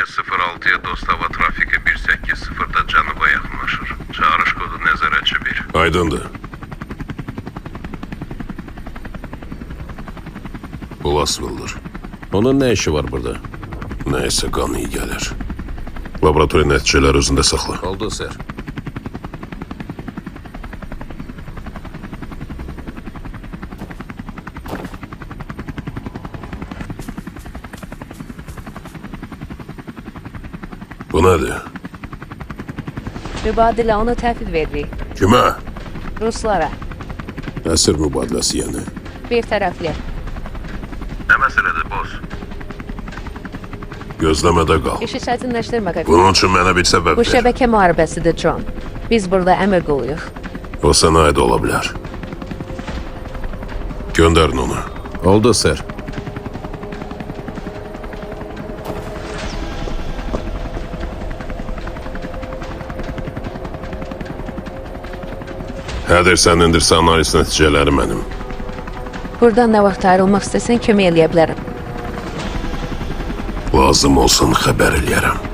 Mərkəz 06-ya Dost Hava Trafiki 180-da cənuba yaxınlaşır. Çağırış kodu nəzarətçi 1. Aydındır. Bu Laswell'dir. Onun nə işi var burada? Nəysə qan iyi gəlir. Laboratoriya nəticələri özündə saxla. Oldu, ser. Bu nədir? Mübadilə onu təhvil veririk. Kimə? Ruslara. Əsir mübadiləsi yəni. Bir tərəfli. Nə məsələdir, boss? Gözləmədə qal. İşi çətinləşdirmə kapitan. Bunun üçün mənə bir səbəb Bu ver. şəbəkə müharibəsidir, John. Biz burada əmr quluyuq. O sənə aid ola bilər. Göndərin onu. Oldu, ser. Hədir sənindirsə analiz nəticələri mənim. Buradan nə vaxt ayrılmaq istəsən kömək eləyə bilərəm. Lazım olsun xəbər eləyərəm.